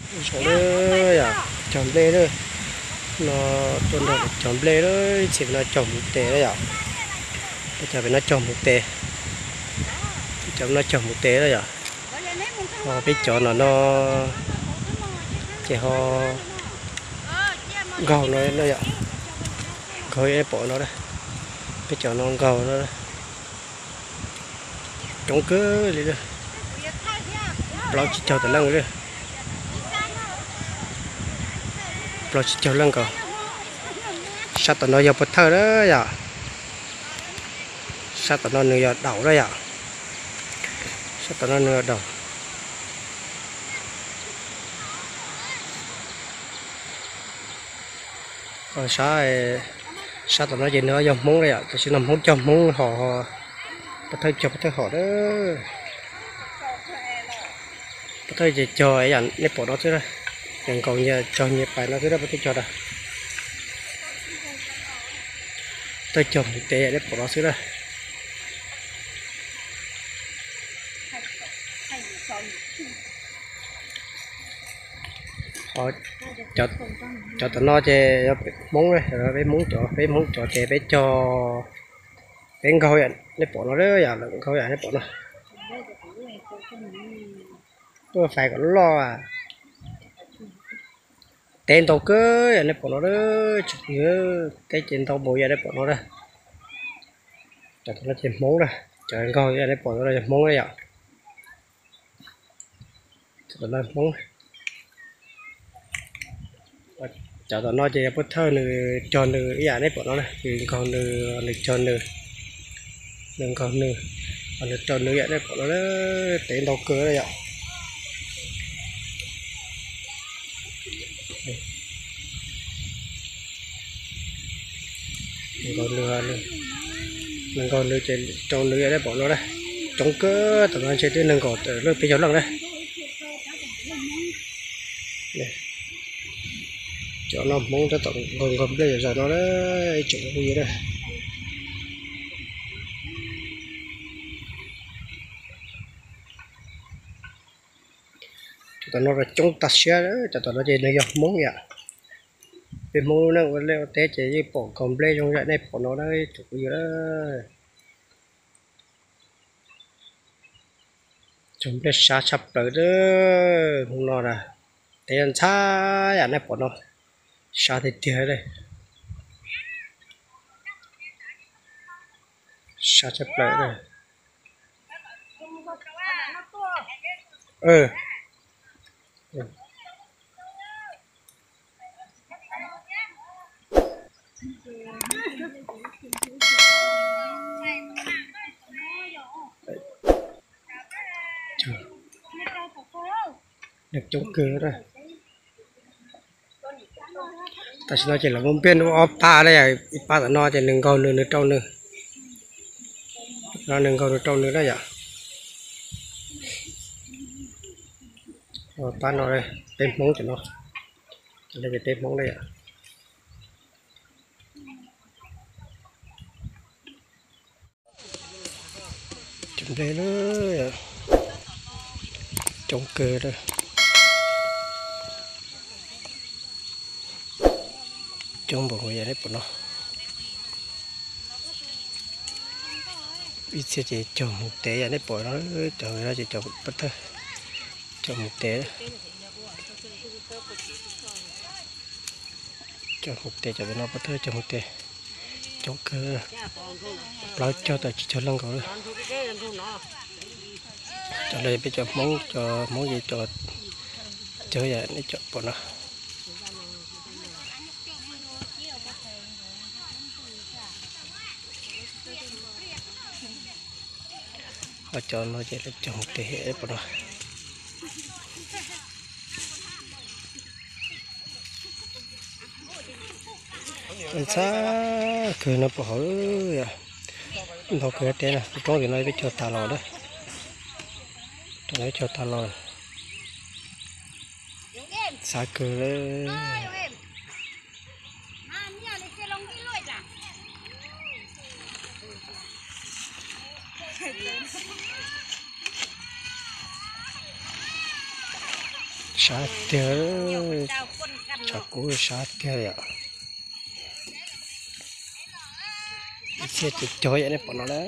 Zoo lawm yom, cog nplej lawm. No tuaj nrog cog nplej lawm, ib txhia pem no cog mus tes lawm yom. Peb cog pem no cog mus tes. Peb cov no cog mus tes lawm yom. Ho peb cov no no ces ho nkaug no yom. Nkaug nej pom no, peb cov no nkaug no. Coob kawg li lawm. Plaub tsib caug tawm leej lawm. Plaub tsib caug leej nkaus. Sab tom no yog pov thawj lawm yom. Sab tom no nws yog daum lawm yom. Sab tom no nws yog daum. Ho sab, sab tom no ces nws yog Hmoob lawm yom, tam sim no Hmoob cog Hmoob hom, pov thawj cog pov thawj hom lawm. Pov thawj ces cog yam nej pom no xwb na. Nyias nkaus nyias cog nyias pais no xwb na, pov thawj cog na. Pov thawj cog mus tes yam nej pom no xwb na. Cov tom no ces yog Hmoob, peb Hmoob cov, peb Hmoob cov ces peb cog, peb nkaug yam nej pom no, yam nkaug yam nej pom no. Tuaj fais kom loj. Teb ntau kawg yam nej pom no, teb ces ntau npaum yam nej pom no na. Cov tom no ces Hmoob na, cov nkaug yam nej pom no yog Hmoob na yom. Cov tom no Hmoob. Cov tom no ces yog pov thawj nws cog nws ib yam nej pom no na, nws nkaug nws, nws cog nws, nws nkaug nws, nws rau nws yam nej pom no, teb ntau kawg na yom. Nws nkaug nws ces rau nws yam nej pom no na. Coob kawg, tom no ntshe twb nees nkaum leej peb caug leej na. Cov no Hmoob tab tom nkaug nkaug nplej zom zaws no na, ib tsoom phooj ywg na. Cov tom no coob tag siab, cov tom no ces nws yog Hmoob yom. Peb Hmoob lub neej ua liaj ua teb ces yeej pom nkaug nplej zoo yam nej pom no na, ib tsoom phooj ywg na. Cog nplej sab tshaj plaws lawm hnub no na, teb ntxhab yam nej pom no, sab tiag tiag li. Sab tshaj plaws. Neeg coob kawg. Tam sim no ces lawv muab nplej ua ob pab na, ib pab tom no ces nws nkaug nws, nws rau nws, no nws nkaug nws rau nws na yom. Pab no peb Hmoob cov no, cov no ces peb Hmoob na yom. Cov nplej lawm, coob kawg lawm. Coob npaum yam nej pom no. Ib txhia ces cog mus tes yam nej pom no, cov no ces cog pov thawj, cog mus tes. Cog mus tes, cov pem no pov thawj cog mus tes. Coob kawg, plaub caug tawm tsib caug leej nkaus lawm. Cov no peb cov Hmoob, cov Hmoob ces cog yam nej cov pom no. Ho cov no ces lawv cog mus tes pom no. Ntxhab kawg no pom hauv, ntau kawg teb na, roob tim no peb cog tas los lawm. Roob no peb cog tas los. Ntxhab kawg lawm. Sab tiag, tshav kub sab tiag yom. Ib txhia ces cog yam nej pom no na.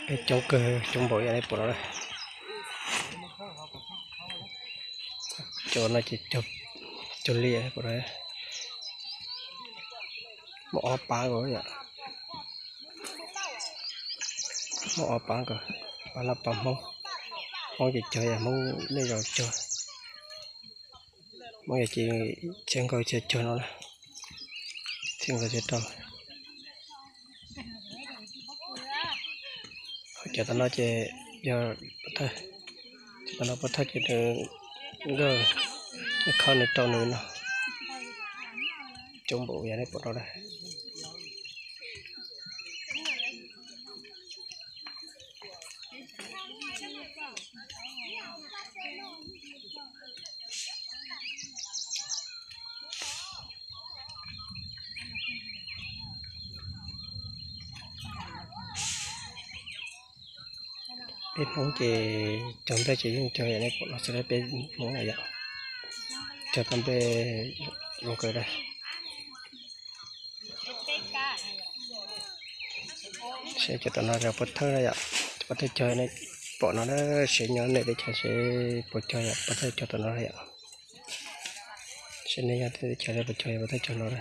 Peb coob kawg, coob npaum yam nej pom no na. Cov no ces cog liaj pom no. Muaj ob pab nkaus yom. Muaj ob pab nkaus, pab laj pab hmoob. Hmoob ces cog yam hmoob nej zaum cog. Hmoob yam ces txhia nkaus txhia cog no na. Txhia nkaus txhia rau. Cov tom no ces yog pov thawj, cov tom no pov thawj ces nws nkawj, nws kho nws rau nws no. Coob npaum yam nej pom no na. Peb Hmoob ces cog nplej ces yeej cog yam nej pom no xwb, peb Hmoob na yom. Cog tau nplej zoo kawg na. Seb cov tom no yog pov thawj na yom, pov thawj cog nej pom no na, seb nyob nej teb chaws seb puas cog yom, pov thawj cog tom no na yom. Seb nej nyob teb chaws seb puas cog yom, pov thawj cog no na.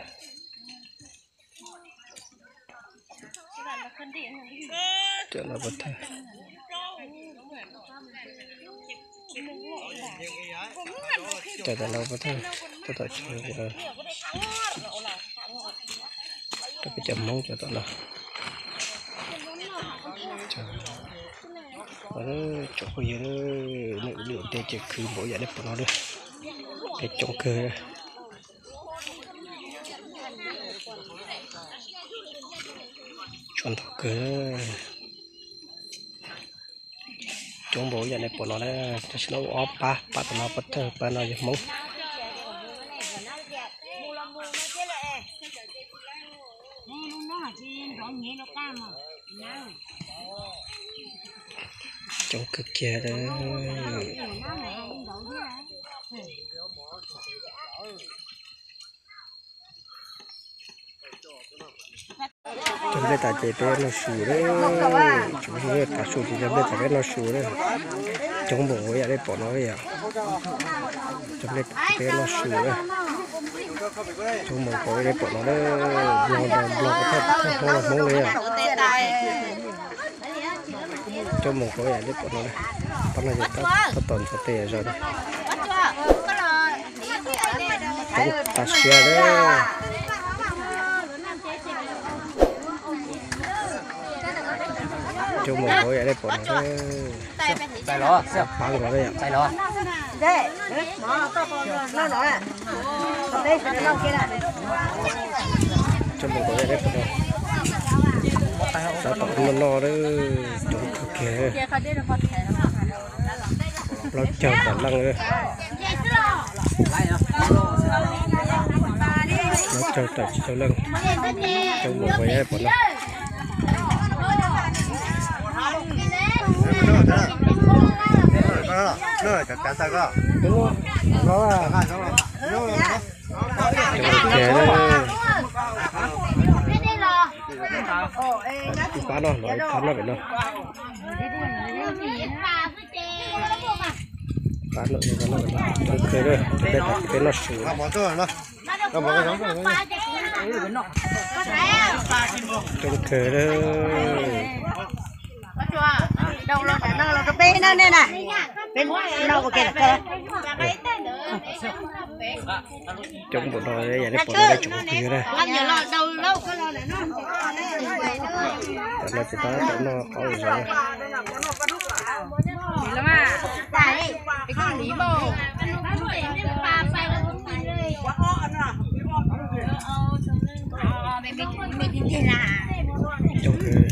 Cov no pov thawj. Cov tom no pov thawj, cov tom tsev, rau peb cov Hmoob cov tom no. Tsoom phooj ywg, nej ua liaj ua teb ces khwv npaum yam nej pom no na. Peb coob kawg. Tsoom ntau kawg. Coob npaum yam nej pom no na. Tam sim no ua ob pab, pab tom no pov thawj, pab no yog Hmoob. Coob kawg kiag li. Cog nplej tas ces peb noj su lawm. Tsoom phooj ywg, tav su ces cog nplej tas peb noj su lawm. Coob npaum yam nej pom no yom. Cog nplej tas peb noj su lawm. Coob npaum yam nej pom no lawm. Nplog, nplog, nplog, Hmoob los Hmoob li yom. Coob npaum yam nej pom no na. Pab no ces tab tom ntxuav tes zog na. Coob tas siab li. Coob npaum yam nej pom no na. Pab nkaus li yom. Coob npaum yam nej pom no. Tab tom noj noj lawm, coob kawg kiag. Plaub caug tawm leej lawm. Plaub caug tawm tsib caug leej. Coob npaum yam nej pom no. Coob kawg. Ib pab no, ib pab no pem no. Pab no, pab no, coob kawg, cov peb tas peb noj su. Coob kawg. Coob npaum no yam nej pom no tsoom phooj ywg na. Tam no ces tab tom noj qab zog. Coob kawg.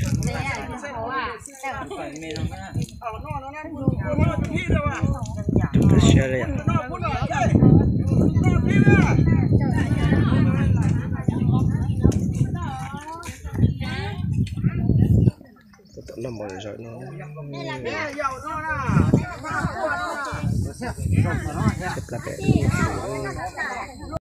Coob tas siab li yom. Loj npaum li zaum no. Tshaib plab pem.